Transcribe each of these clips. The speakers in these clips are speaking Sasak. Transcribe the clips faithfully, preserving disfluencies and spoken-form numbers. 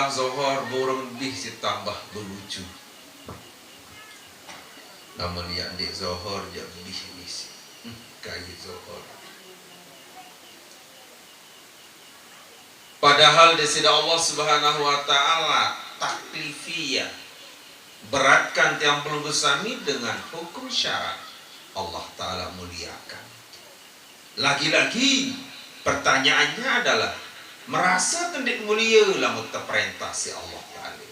Zohor burung bih si tambah belucu. Lamun yak ndik zohor, jak bih bisi. Hmm, kayi zohor. Padahal di sida Allah Subhanahu wa Ta'ala taklifiyah, beratkan tiang pelungguh sami dengan hukum syarat, Allah Ta'ala muliakan. Lagi-lagi, pertanyaannya adalah, merasa tendik mulia lamun teperintah si Allah Ta'ala?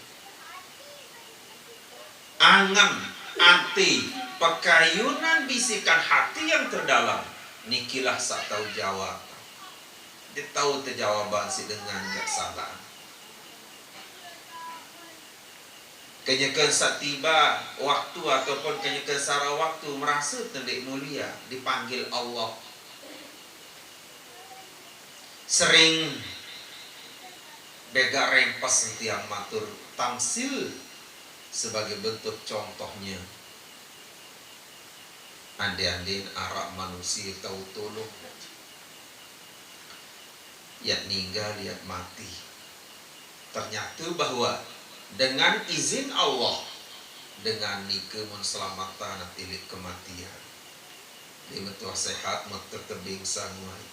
Angen, ati, pekayunan bisikan hati yang terdalam, nikilah sak tau jawab. Dia tau tejawaban si dengan jak salah. Kenyeken sak tiba waktu ataupun kenyeken sara waktu merasa tendik mulia, dipanggil Allah. Sering bega rempes tiang matur tamsil sebagai bentuk contohnya. Ande-ande arak manusia tau tulung. Yat ninggal, yat mati. Ternyata bahwa dengan izin Allah, dengan nika mun selamatan tilik kematian. Dia metuah sehat, metetebing samuai.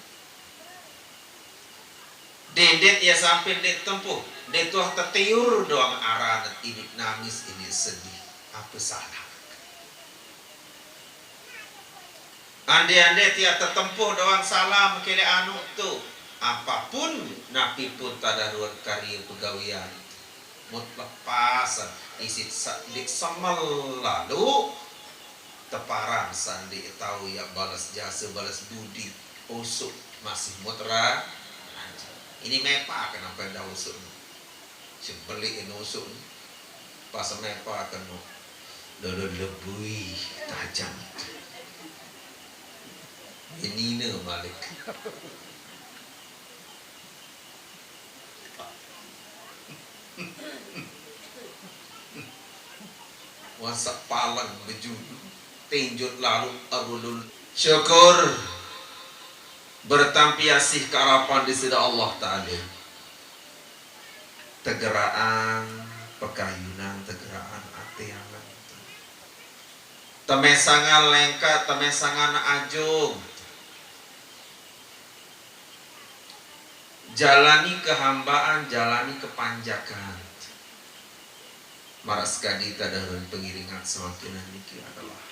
Dendet ia sampai ndik tempuh, ndik tuah tetiur doang aran, ini nangis, ini sedih. Apa salah? Ande-ande tiap tetempuh doang salam kele anu tu. Apapun napi pun tadaruan karya pegawian. Mut lepasan isit sa-, dik semel lalu teparan sandi tau ya balas jasa, balas budi. Usuk masih mut ra-, ini mepa kenapa ndak usuk. Sebeli nusuk ni. Pas mepa kenu. Lolo lebui tajam. Ini ne malik. Wasak palang beju. Tinjut lalu arulul. Syukur bertampi asih karapan di sida Allah Ta'ala. Tegeraan pekayunan, tegeraan ati angen. Temesangan lengkak, temesangan ajung. Jalani kehambaan, jalani kepanjakan. Marak sekadi tadaruan pengiringan semakin niki adalah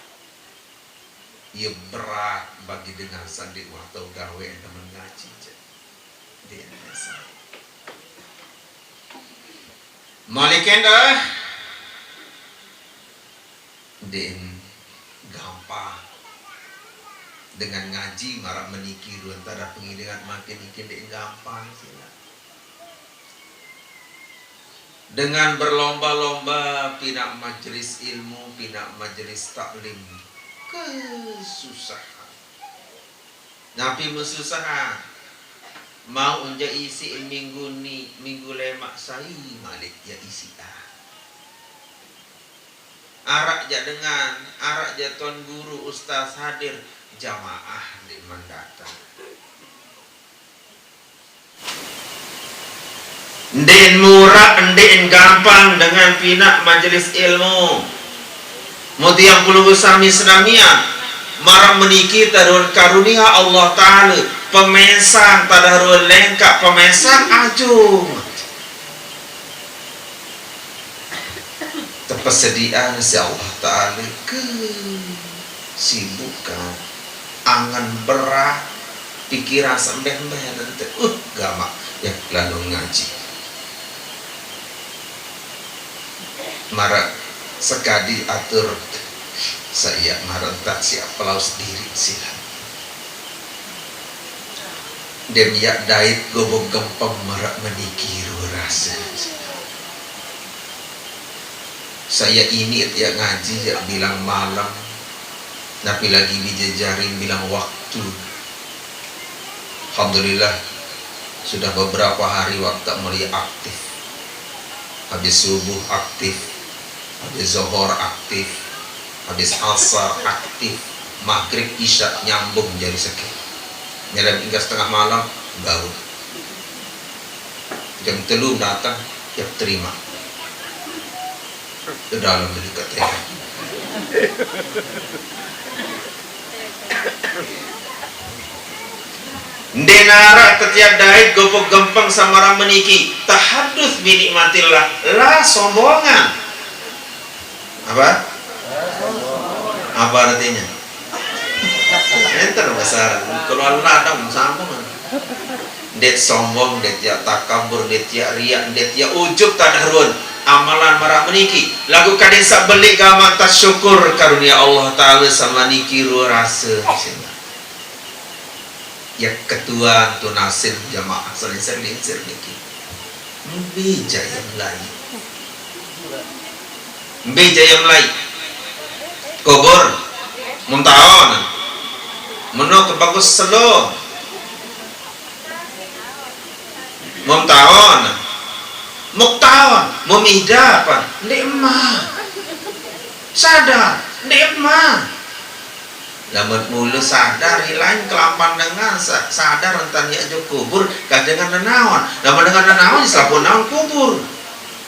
ia berat bagi dengan sandi watau gawe enda mengaji je. Dia biasa. Malik enda, din gampang. Dengan ngaji marak meniki ruan tara pengiringan makin niki din gampang sila. Dengan berlomba-lomba pinak majelis ilmu, pinak majelis taklim, kesusahan. Napi mesusahan? Mau unja isi minggu ni, minggu lemak sai malik ya isi ah. Arak ja dengan, arak ja tuan guru, ustaz hadir, jamaah di mendatang. Ndin murak, ndin gampang dengan pinak majelis ilmu. Mutiang puluh sami senamian, marak meniki tadaruan karunia Allah Ta'ala, pemesang tadaruan lengkak, pemesang ajung. Tepesedia si Allah Ta'ala ke sibukan, angen berat, pikiran sembeh-mbeh nanti, uh, gamak ya lalu ngaji. Marak sekadi atur saya marentak siap pelau sendiri silam. Dem yak dait gobo gempem marak meniki rasa. Saya ini ya ngaji ya bilang malam, napi lagi bijejari bilang waktu. Alhamdulillah, sudah beberapa hari waktu mulai aktif. Habis subuh aktif, habis zohor aktif, habis asar aktif, maghrib isya nyambung jari seke. Nyelam hingga setengah malam, baru. Jam telu datang, Yep, terima. Ke dalam ni katanya. Ndeq naraq tetiaq dait gopok gempeng samaraq meniki, tahadduts binikmatillah, la sombongan. Apa? Apa artinya? Enten bahasa Arab. Kalau Allah ada sombongan. Ndeq sombong, ndeq tiaq takabur, ndeq tiaq riaq, ndeq tiaq ujub tadahruan. Amalan maraq meniki. Laguq kadin saq beleq gamaq tasyukur karunie Allah Taala sama niki rue rase. Ye ketuan tunasin jamaah selingsir-lingsir niki. Mbe jaye melai? Mbe jaye melai? Kubur. Mun taon. Meno kebagus selo. Mun taon. Muk taon. Mun mida apa? Ndeq emah. Sadar. Ndeq emah. Lamun mulu sadar, ilain kelampan dengan sa-, sadar entan ye ojok kubur, kadengan nenaon. Lamun dengan nenaon, selapuq naon kubur.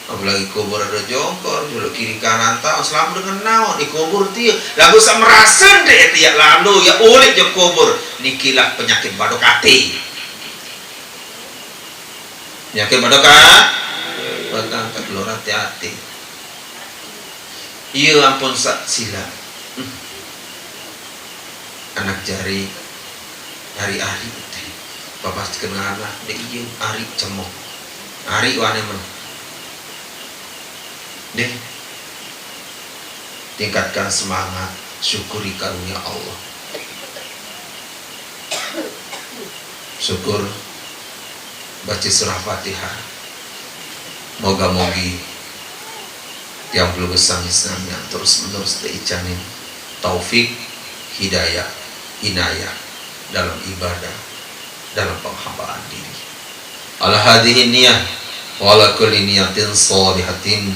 Apalagi kubur ada jongkor, juluq kiri kanan taon, selapuq dengan naon, di kubur tie. Laguq saq merase ndeq tiaq lalo, ye uleq ojok kubur. Nikilah penyakit badok ati. Penyakit badok a-, batang keluar ati-ati. Iye ampun saq silaq. Hmm. Anak jari, ari-ari teh. Bapak kenal lah, dek iye, ari cemong. Ari wane men. Deh. Tingkatkan semangat, syukuri karunia Allah. Syukur, bace surah Fatihah. Moga-mogi tiang pelungguh sami senamian terus-menerus teicanin taufik, hidayah, inayah dalam ibadah, dalam penghambaan diri. Ala hadhihi niyah wa ala kulli niyatin shalihatin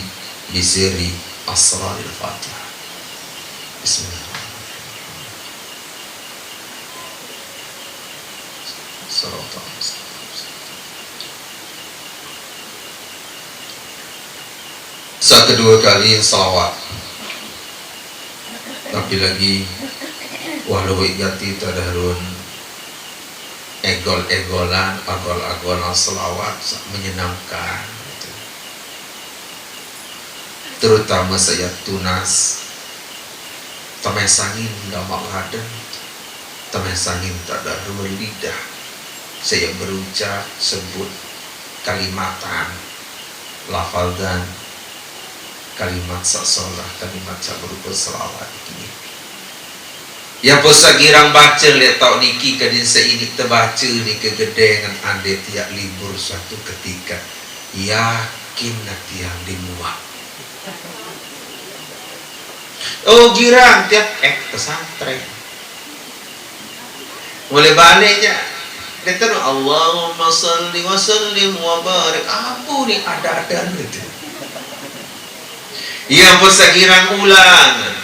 bi sirri asraril Fatihah. Bismillahirrahmanirrahim. Shiratal mustaqim. Saq kedue kali salawat. Tapi lagi, wah, lueq gati tadahruan egol-egolan, agol-agolan selawat saq menyenangkan, gitu. Terutame saq yaq tunas, temesangin gamaq ladang, temesangin tadahruan lidah, saq yaq berucap, sebut, kalimatan, lafaldan, kalimat saq solah, kalimat saq berupa selawat niki. Ye pun saq girang bace leq taoq niki, kadin saq iniq tebace nike gedengan ande tiaq libur suatu ketika. Yakin tiang ndeq muah. Oh, girang tiang, eh, pesantren. Mulai balik jaq. Dia terus, "Allahumma salli wa sallim wa barik." Apa ni ada-ada gitu? Ye pun saq girang ulang.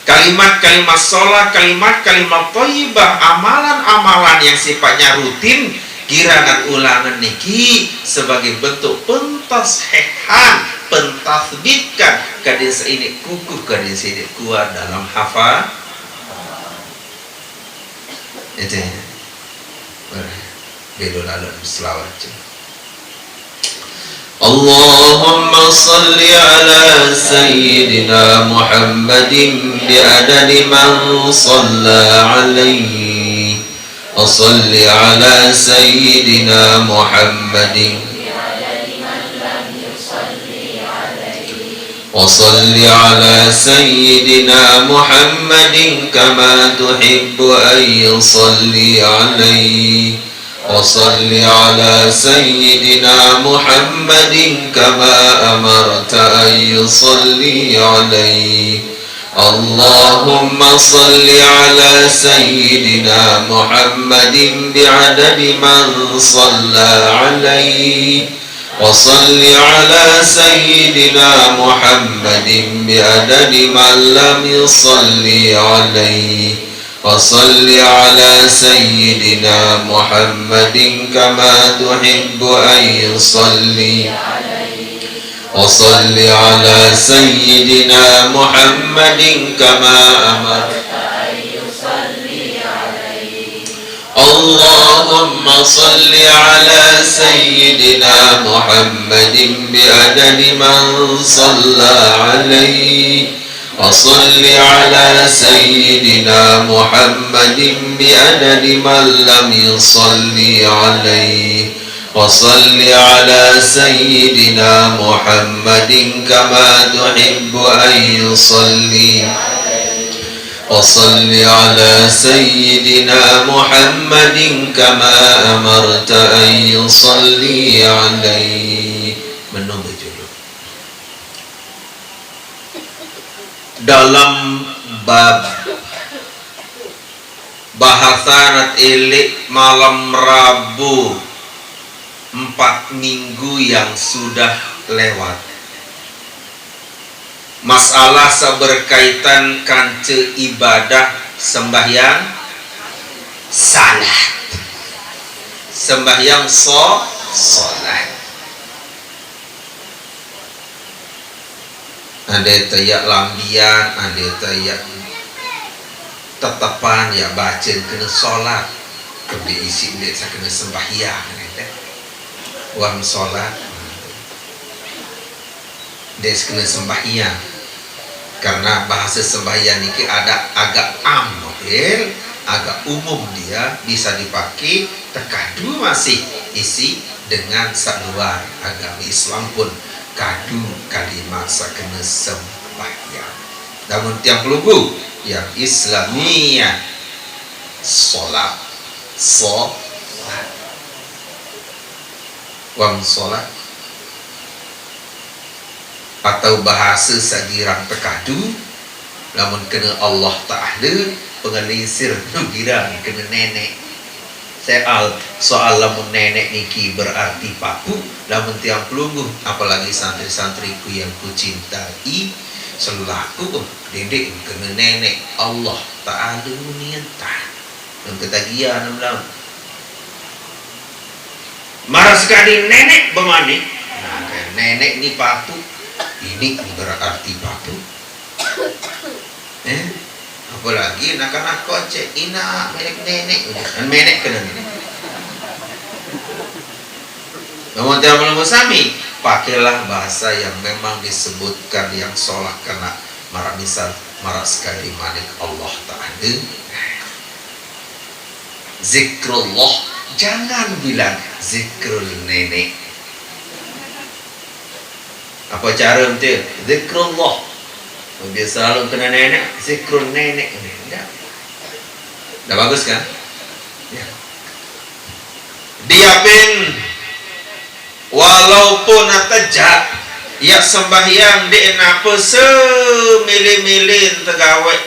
Kalimat-kalimat sholat, kalimat-kalimat thayyibah, amalan-amalan yang sifatnya rutin, girangan ulangan niki sebagai bentuk pentashihan, pentatsbitkan, kadin saq iniq kukuh, kadin saq iniq kuat dalam hafa-, Ente. Beda lalu selawat. اللهم صل على سيدنا محمد بعدد من صلى عليه، وصل على سيدنا محمد وصل على سيدنا محمد كما تحب أن يصلي عليه. وصل على سيدنا محمد كما أمرت أن يصلي عليه. اللهم صل على سيدنا محمد بعدد من صلى عليه. وصل على سيدنا محمد بعدد من لم يصل عليه. وصل على سيدنا محمد كما تحب أن يصلي. وصل على سيدنا محمد كما أمرت. اللهم صل على سيدنا محمد بعدد من صلى عليه، وصل على سيدنا محمد بعدد من لم يصل عليه، وصل على سيدنا محمد كما تحب أن يصلي، وصل على سيدنا محمد كما أمرت أن يصلي عليه. Menunggu dulu. Dalam bab bahasa adat elek malam Rabu empat minggu yang sudah lewat. Masalah saq berkaitan kance ibadah sembahyang salat. Sembahyang so-, salat. Ande te yaq lambian, ande te yaq tetepan, yaq bacen kene solat. Kembe isiq ndeq saq kene sembahyang, nente. Wah, solat. Ndeq saq kene sembahyang. Karena bahase sembahyang niki ada agak am, model agak umum, dia bisa dipakai tekadu masih isiq dengan saq luar agame Islam pun kadu kalimat saq kene sembahyang. Lamun tiang pelungguh, yang Islamiyah, solat, solat. Wang solat. Atau bahase saq girang tekadu, lamun kene Allah Ta'ala, pengelingsir girang kene neneq. Soal, soal lamun neneq niki berarti papuq, lamun tiang pelungguh, apalagi santri-santriku yang kucintai, selaku, oh, dendeq kene neneq Allah Ta'ala munien tah. Yang ketagihan, lamun. Maraq sekadi neneq bemani, nah, kayak neneq ni papuq, ini berarti papuq. Eh, apalagi anak-anak kocek, ina menek neneq, kan menek kena ni. Lamun tiang pelungguh sami, pakailah bahasa yang memang disebutkan yang solah kena maraq misal, maraq sekadi manik Allah Ta'ala. Zikrullah, jangan bilang zikrul nenek. Apa cara ente? Zikrullah. Biasa lalu kena nenek, zikrul nenek. Enggak. Dah bagus kan? Ya. Diapin, walaupun atejaq, yaq sembahyang ndeq nape semele-mele tegaweq.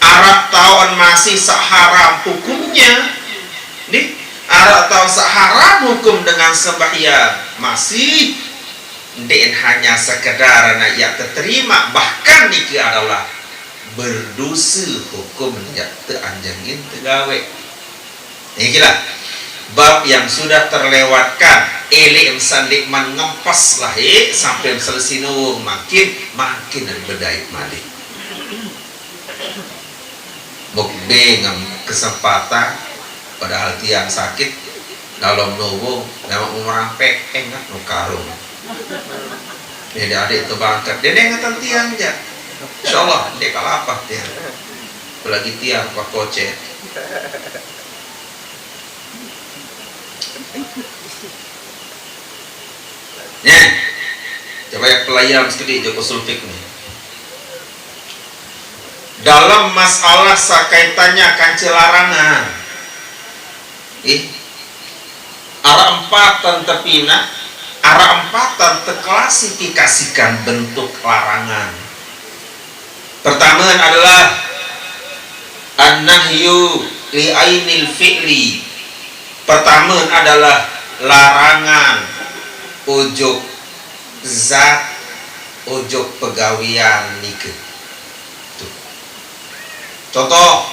Araq taoqn masih saq haram hukumnya. Nih, araq taoqn saq haram hukum dengan sembahyang. Masih ndeqn hanya sekedar ne yaq teterima, bahkan niki adalah berdose hukum yaq teanjengin tegaweq. Nikilah bab yang sudah terlewatkan. Eleq mesan ndeqman ngempes laeq sampai selesai nowong, makin, makin bedait malik. Mukbe ngem kesempatan, padahal tiang sakit, dalem nowong, lemaq merampek, engat no karung. Dede adeq tebangket, dede ngeten tiang jaq. Insyaallah, ndeq kalapah tiang. Apalagi tiang, Pak Kocet. Neh, coba yaq pelayam sekediq jok usul fiqh nih. Dalem masalah saq kaitannya kance larangan, ih, araq empatan tepinaq, araq empatan teklasifikasikan bentuk larangan. Pertame adalah an-nahyu li ainil fi'li. Pertame adalah larangan ojok zat, ojok pegawean nike. Tuh. Contoh,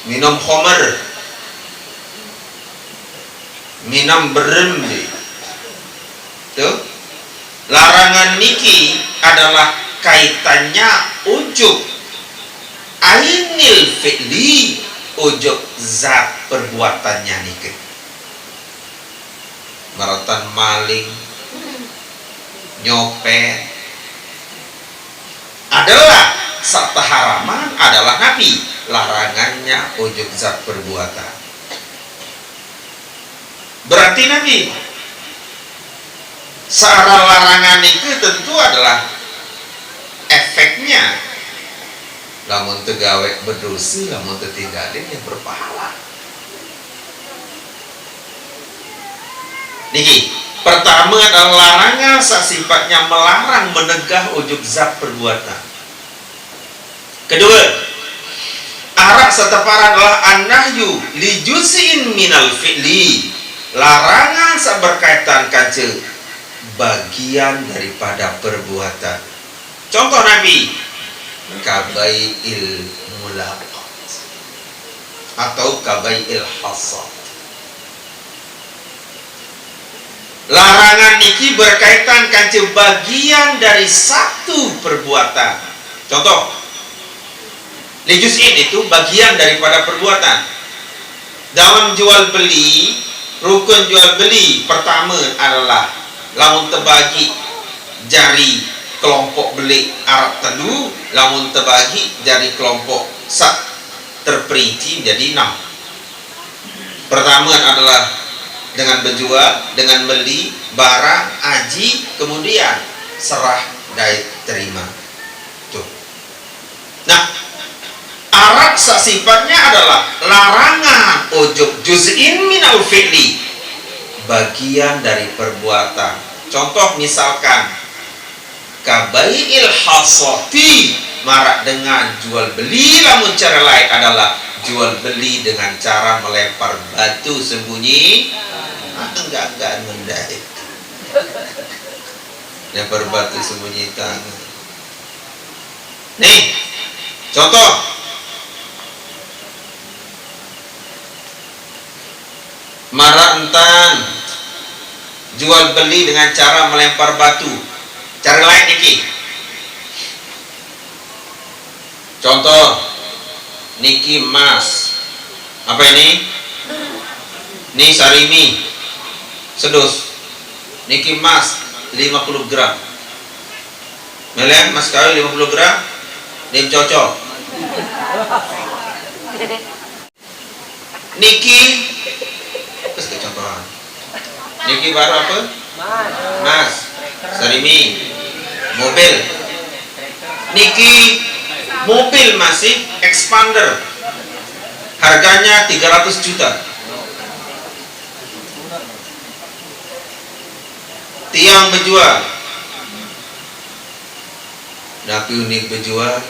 minum khomer, minum berem. Tuh. Larangan niki adalah kaitannya ujub ainil fi'li, ujub zat perbuatannya niki. Maratan maling, nyopet, adalah saq teharaman adalah napi? Larangannya ujub zat perbuatan. Berarti napi? Searah larangan itu tentu adalah efeknya. Lamun tegawe berdosa, lamun tetinggalin ya berpahala. Niki, pertama adalah larangan saq sifatnya melarang, menegah ujub zat perbuatan. Kedua, araq saq teparan adalah an-nahyu li juz'in minal fi'li, larangan saq berkaitan kance bagian daripada perbuatan. Contoh napi? Kabai'il mulaqat atau kabai'il hasad. Larangan niki berkaitan kance bagian dari satu perbuatan. Contoh, li juz'in itu bagian daripada perbuatan. Dalam jual beli, rukun jual beli pertama adalah lamun tebagi jari kelompok beli araq telu, lamun tebagi jari kelompok saq terperinci menjadi enam. Pertama adalah dengan bejual, dengan meli barang, aji, kemudian serah dait terima. Tuh. Nah, araq saq sifatnya adalah larangan ujub juz'in minal fi'li, bagian dari perbuatan. Contoh misalkan, kabai'il hasadi, maraq dengan jual beli lamun care laeq adalah jual beli dengan cara melempar batu sembunyi, ah, enggak, enggak, enggak. Lempar batu sembunyi tangan. Nih, contoh. Maraq entan jual beli dengan cara melempar batu. Care laeq niki. Contoh, niki emas. Apa ini? Ini sarimi. Sedus. Niki emas lima puluh gram. Mele emas kawin lima puluh gram. Ndeq cocok. Niki, terus kecontohan. Niki baruq apa? Emas. Sarimi. Mobil. Niki mobil masih Xpander. Harganya tiga ratus juta. Tiang bejual. Napi unin bejual?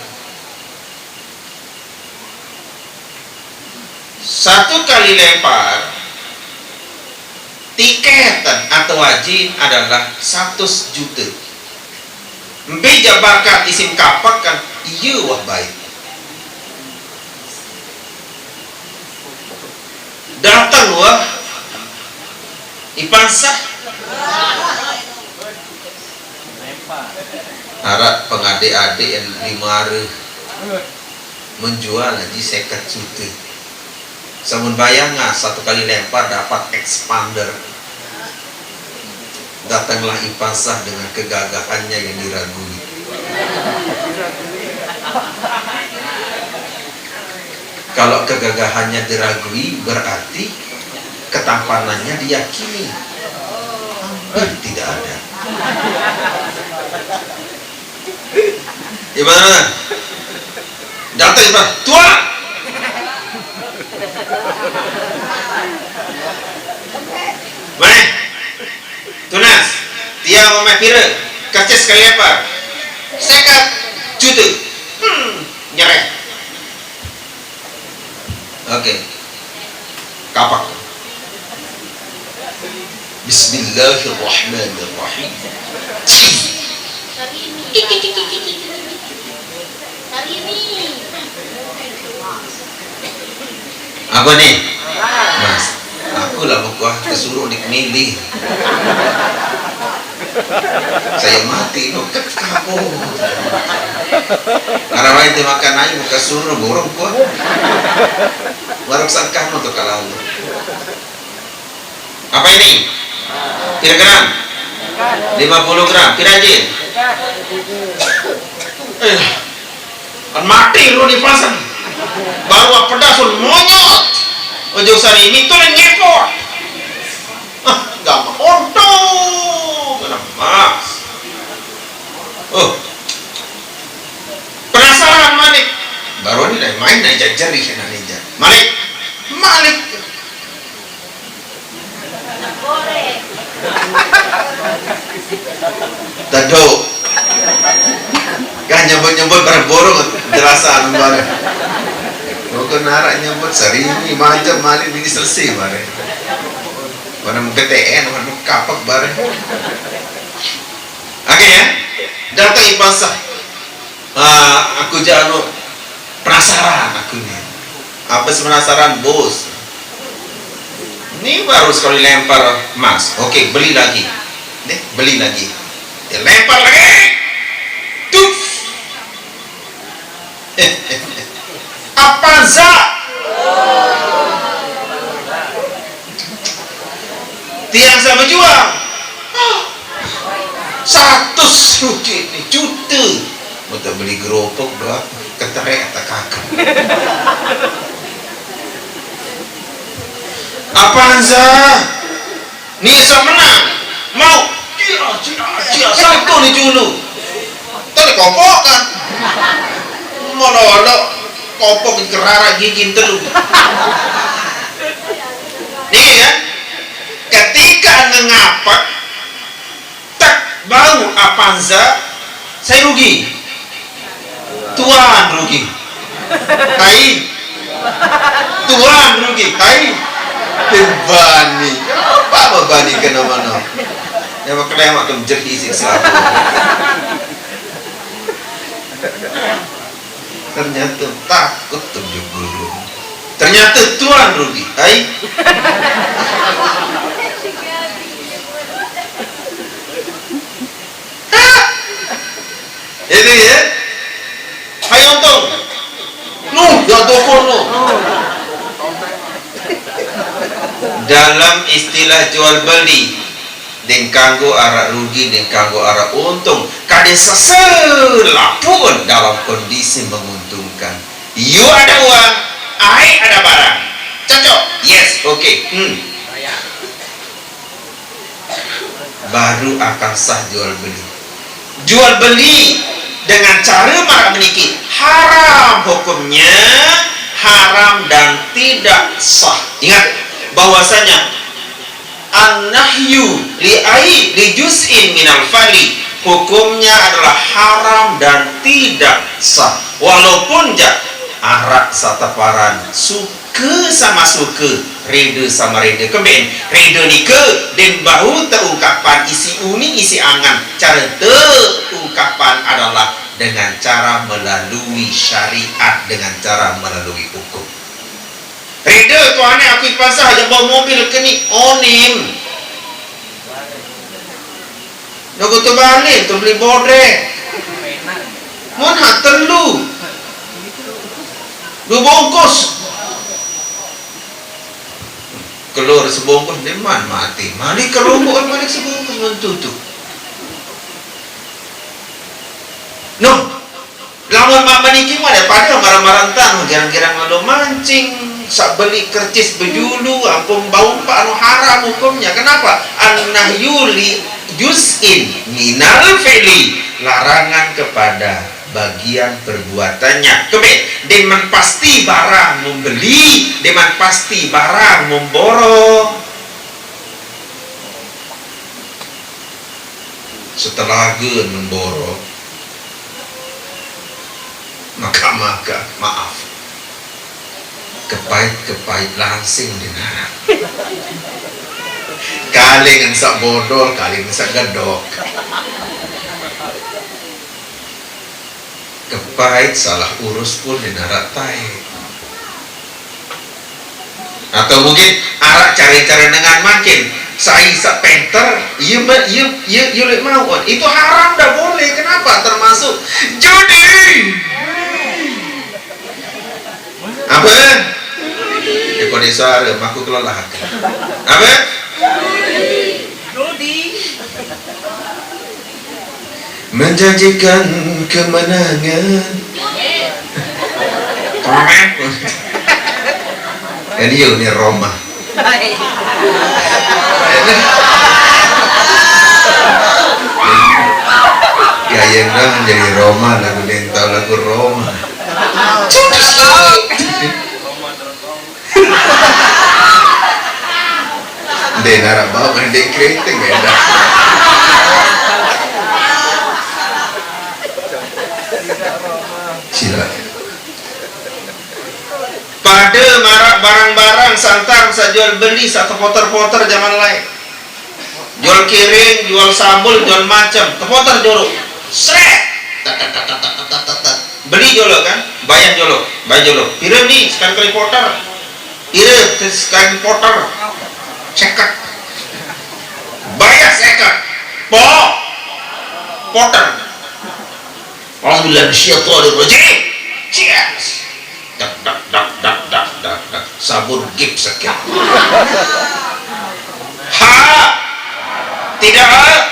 Satu kali lempar, tiketan atau ajin adalah satus juta. Mbe jaq bakat isin kapak kan? Iye wah baik. Dateng wah ipansah. Araq pengadeq-adeq yang lime are menjual aji seket juta. Sampun bayangkan, satu kali lempar dapat Xpander. Datanglah ipansah dengan kegagahannya yang diragui. Kalau kegagahannya diragui, berarti ketampanannya diyakini. Hampir tidak ada. Gimana? Dateng, Pak. Tuaq! Meh. Tunas. Tiang meh pire? Kertas kali apa? Seket juta. Hmm, nyereh. Oke. Kapak. Bismillahirrahmanirrahim. Cing. Apa nih? Mas, aku lah mekuah kesuruh nik milih. Saya mati no, kekabo. Arah lain dia makan air, muka suruh, burung pun. Baru sangkah no tu kalau. Apa ini? Kira gram? Lima puluh gram. Kira aja. Eh, kan mati lu di pasang. Baru pedas lu monyot. Ojo sari itu dan ngepot. Ah, gampang. Untung kena mas. Oh. Penasaran Malik. Baru ini dah main naik jajari kena ninja. Malik. Malik. Tado. Kan nyebut-nyebut barang borong jelasan barang. Bukan narak nyebut sari ini macam Malik ini selesai barang. Mana mau P T N, mana mau kapak barang. Oke ya. Datang ipasah. Ah, aku jano penasaran aku ni. Apa sih penasaran, bos? Ini baru sekali lempar emas. Oke, beli lagi. Deh, beli lagi. Dia lempar lagi. Tuh. Avanza. Tiang sama jual. Seratus rupiah ni juta. Mau tak beli gerobok berapa? Keterek atau kakak? Avanza. Ni asa menang. Mau. Cia, cia, cia. Satu ni dulu. Tadi kopok kan. Mololok. Kopok kerara gigi telu. Ni ya. Ketika ngengapek, tak bau Avanza, saya rugi. Tuan rugi. Hai. Tuan rugi. Hai. Bebani. Apa bebani kena mana? Ya, makanya mak tu menjadi isi selaku. Ternyata takut tu guru. Ternyata tuan rugi. Hai. Ini ya. Hai untung. Nuh, ya toko nuh. Dalam istilah jual beli, deng kanggo arak rugi, deng kanggo arak untung, kada sesela pun dalam kondisi menguntungkan. You ada uang, I ada barang. Cocok? Yes, oke. Hmm. Baru akan sah jual beli. Jual beli dengan cara maraq meniki haram hukumnya, haram dan tidak sah. Ingat bahwasanya an-nahyu li ai li juz'in minal fali, hukumnya adalah haram dan tidak sah. Walaupun ja arak sateparan, suka sama suka, reda sama reda. Kemben, reda nika den bau teungkapan isi uni isi angan. Cara teungkapan adalah dengan cara melalui syariat, dengan cara melalui hukum. Reda tuane aku ipasah aja bawa mobil keni onim. Nogo tu balik tu beli bodrek. Mun ha telu. Dua bungkus. Keluar sebungkus, deman mati. Malik kelompok, malik sebungkus, mentutup. No, lamun mak meniki mah daripada marah-marah entan, girang-girang lalu mancing, sak beli kercis bejulu, ampun bau pak anu haram hukumnya. Kenapa? An-nahyu li juz'in minal fi'li, larangan kepada bagian perbuatannya. Kebe, deman pasti barang membeli, deman pasti barang memborong. Setelah gen memborong, maka-maka, maaf, kepait-kepait langsing dinarang. Kaling ensak bodol, kaling ensak gedok. Kepait salah urus pun dinarang tai. Atau mungkin arak cari-cari dengan makin Sai sak penter, iya ma-, iya, iya, iya lek mau. Itu haram, dak boleh. Kenapa? Termasuk judi. Apa? Eko desa ada, aku kelelahan. Apa? Judi. Menjanjikan kemenangan. Elio ni Roma. Ya, yang dah jadi Roma, lagu dia tahu lagu Roma. Nde narak bau ngan dek keriting ya dah. Sila. Pada marak barang-barang santar, sa jual beli, sa tepoter-poter zaman lain. Jual kiring, jual sabul, jual macam, tepoter jolo. Sret. Tat, tat, tat, tat, tat, tat, tat. Beli jolo kan, bayah jolo, bayah jolo. Pira ni sekali-kali poter? Pira sekali poter? Seket. Bayah seket. Po. Poter. Alhamdulillah, minasyaitonir rajim. Cheers. Dak, dak, dak, dak, dak, dak, dak. Sabun gip sakit. Ha. Tidak.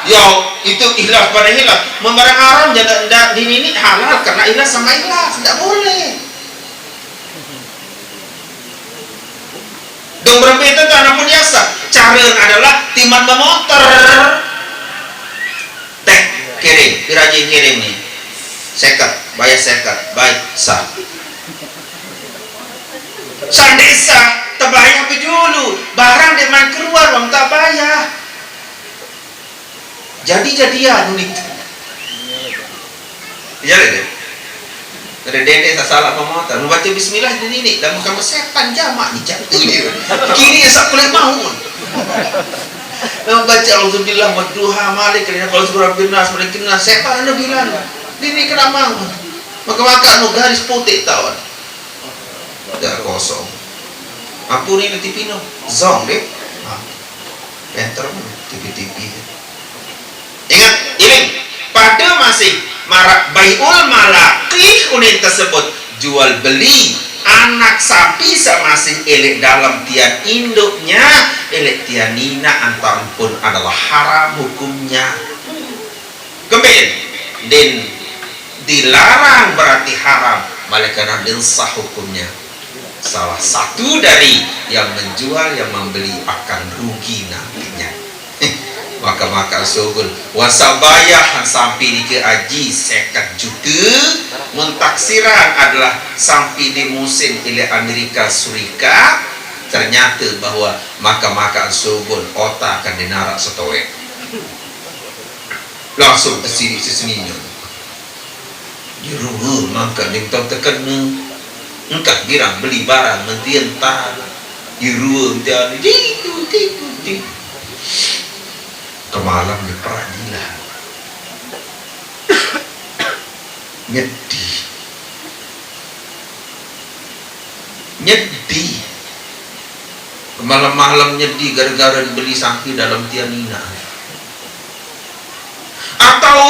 Ya, itu ikhlas pada ikhlas. Membarang haram jangan ndak di nini halal karena ikhlas sama ikhlas. Tidak boleh. Dong berembe itu tanah pun biasa. Cara adalah timan memoter. Teh, kiring, piraji kiring ni. Seket, bayah seket, baik, sah. Sandesa, tebayah bejulu, barang dek man keluar, wong tak bayah. Jadi-jadian ni. Iya, deh. Ada dede sasalah pemotor. Mau baca bismillah di nini, dan muka setan jamak ni jatuh ni. Kini ya sak kulit mau. Mau baca auzubillah wa duha malik, kalau surah binas, malik nas, setan anu bilang. Ini kena mau. Maka-maka anu garis putih tahun. Dah kosong. Ampun ini tipi no. Zong deh. Ha. Penter tipi-tipi. Ingat, ini pada masih marak bai'ul malaqih unin tersebut, jual beli anak sapi sa masih elek dalam tian induknya, elek tian nina antampun adalah haram hukumnya. Kembali, din dilarang berarti haram, malaikat din sah hukumnya. Salah satu dari yang menjual, yang membeli akan rugi nantinya. Maka-maka sugul, wasa bayah sampai ni ke aji seket juta, mentaksiran adalah sampai di musim ile Amerika Serikat, ternyata bahwa maka-maka sugul otak akan dinarak setowek. Langsung ke sini, ke sini. Di rumah mangka ning tong tekena. Engkah girang beli barang mentian tan. Di rumah mentian, titu, titu, titu. Kemalam di peradilan. Nyedih. Nyedih. Malam-malam nyedih gara-gara beli sapi dalam tian nina. Atau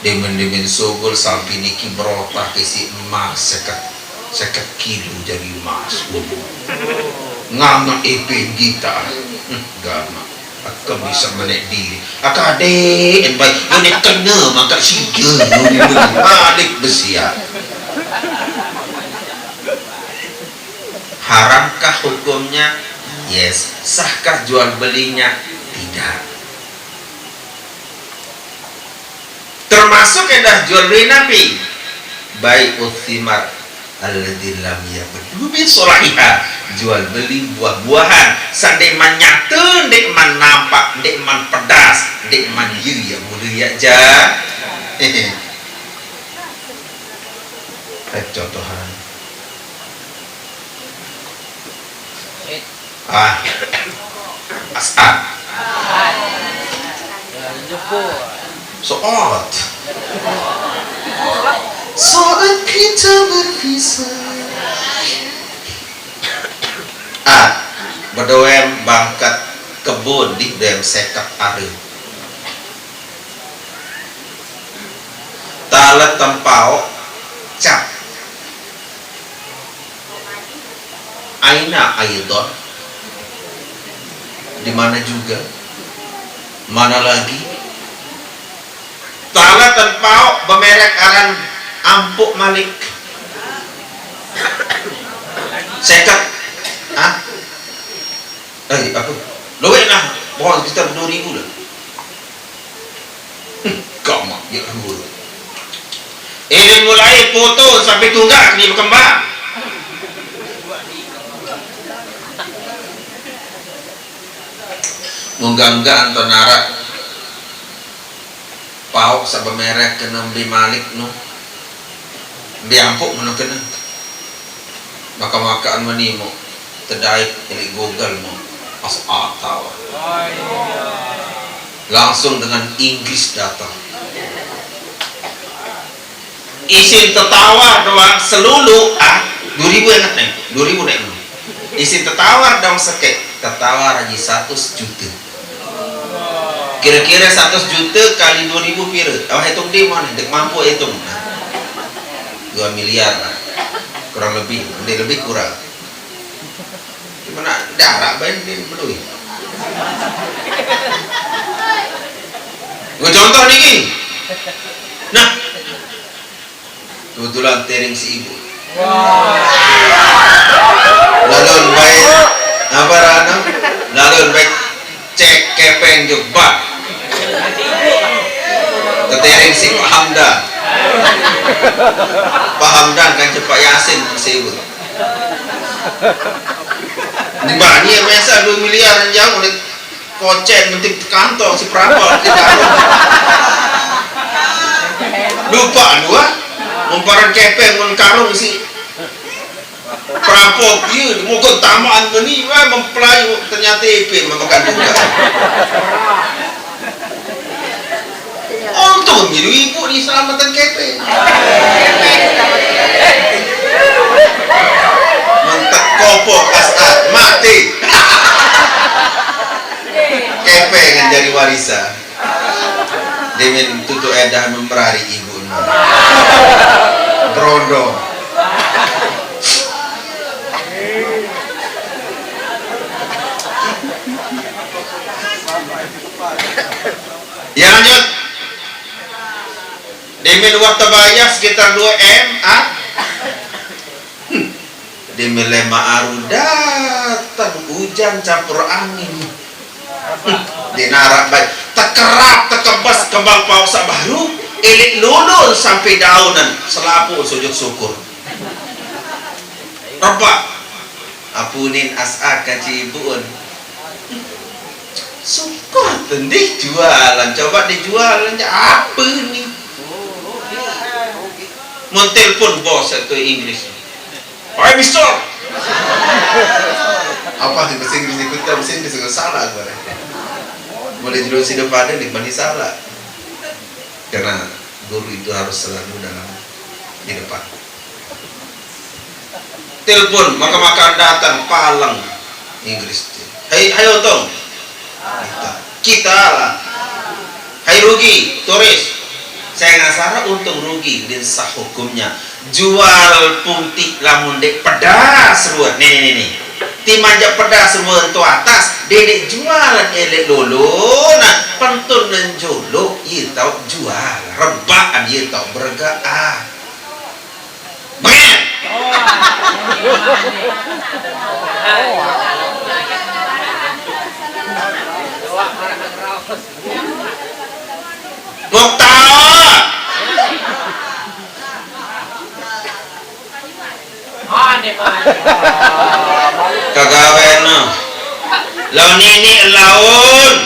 demen-demen sugul sampai niki berotah isi emas seket, seket kilo jadi emas. Ngama epeng kita. Hmm, gama. Aku bisa menek diri. Aku ade en baik. Menek kena maka sida. Balik besiak. Haramkah hukumnya? Yes. Sahkah jual belinya? Tidak. Termasuk endah jual beli napi? Bai'uth thimar alladzi lam yabdu bi shalahiha, jual beli buah-buahan. Sandai man nyata, ndek man nampak, ndek man pedas, ndek man ye ya mula ya ja. Contohan. Ah. As'ad. Soat. Soat kita berpisah. Ah, bedoem bangkat Kebon di dem seket are. Talet tempaok cap. Aina aidon. Di mana juga? Mana lagi? Talet tempaok bemerek aran Ampuk Malik. Seket. Ah? Eh, apa? Luwih nah, pohon sekitar dua ribu lah. Hmm, gamak ya dua. Ini mulai foto sampai tunggak ni berkembang. Mungga-ngga ento narak paok saq bemerek kene Mbe Malik no. Mbe Ampuk meno kene. Maka-makaan meni mo tedait leq Google mo. As atau. Langsung dengan Inggris datang. Isin tetawar doang selulu, ah, dua ribu inget nih, dua ribu nih. Isin tetawar doang sekeq, tetawar aji satus jute. Kire-kire satus jute kali dua ribu pire? Awak hitung deh, mana? Ndeq mampu hitung. Dua miliar lah. Kurang lebih, ndeq lebih kurang. Cuman naq daraq bain ndeq bedoe. Ngecontoh niki. Nah, kebetulan tering si ibu. Lalu baik, apa rana? Lalu baik cek kepeng jebak. Ketering si Pak Hamdan. Pak Hamdan kan cepak Yasin si ibu. Dibani ya biasa dua miliar yang jauh oleh kocen menteri kantong si perampok di karung. Lupa dua, memparan kepeng men karung si perampok, iya, mukul tamaan meni, wah, mempelai, ternyata epin makan juga. Untung ibu-ibu ni selamatan kepeng. Mentek kopok asat mati. Kepeng jari warisan. Demen tutu edah memperari ibu no. Berondong. Ya, lanjut. Demen luar tebayah sekitar dua M, ah. Hmm. Demen lema aru dateng ujan campur angin. Hmm. Denaraq bae. Tekerap, tekebes kembang paoq saq baru, eleq lolon sampe daunan, selapuq sujut syukur. Rebaq. Apunin as-, ah, kancil ibu un. Syukur tendih jualan, coba dijualan, ape ni? Mun telpon bos saq Inggris. "Hai, Mister!" Apa sih bahasa Inggris ikut bahasa Inggris nggak salah gue. Mulai dulu sih depan ini, mani salah. Karena guru itu harus selalu dalam di depan. Telpon, maka-maka datang paleng Inggris. "Hai, hai, Untung." Kita. Kita lah. "Hai, Rugi, turis." Saya nggak salah, Untung, Rugi, din sah hukumnya. Jual putiq lamun ndeq pedas ruen. Nih, nih, nih, nih. Timaq jaq pedas ruen to atas, ndeq jualan eleq lolo, nah, pentun nenjolo, ie taoq jual, rebaqan ie taoq beregaq, ah. Bengaq. Mukta. Kagawena. Laun nini laun.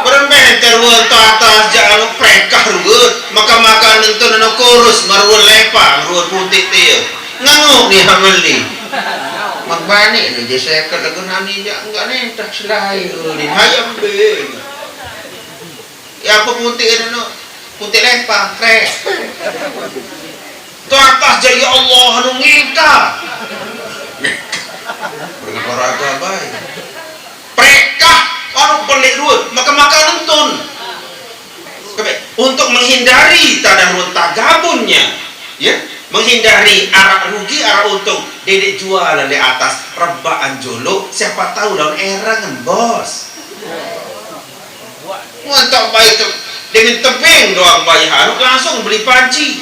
Berembe teruen to atas jaq anu prekah ruget, maka-maka nentun anu kurus, maruen lepang, ruen putiq tie. Nganguk ni hameli. Mak bani nu je seket lagu nani jaq enggak nentah selai, uni hayam be. Ya apa putiq anu, putiq lepang, krek. To atas jaq, ya Allah, anu ngingkar. Berengkaraga bae. Prekah. Lek ruwet, maka-maka nonton. Untuk menghindari tanda ruwet tagabunnya, ya, menghindari arah rugi, arah untung, dedek jualan di atas, rebakan jolo, siapa tahu daun ereng, bos. Mantap baik tuh, dengan tebing doang bayar, langsung beli panci.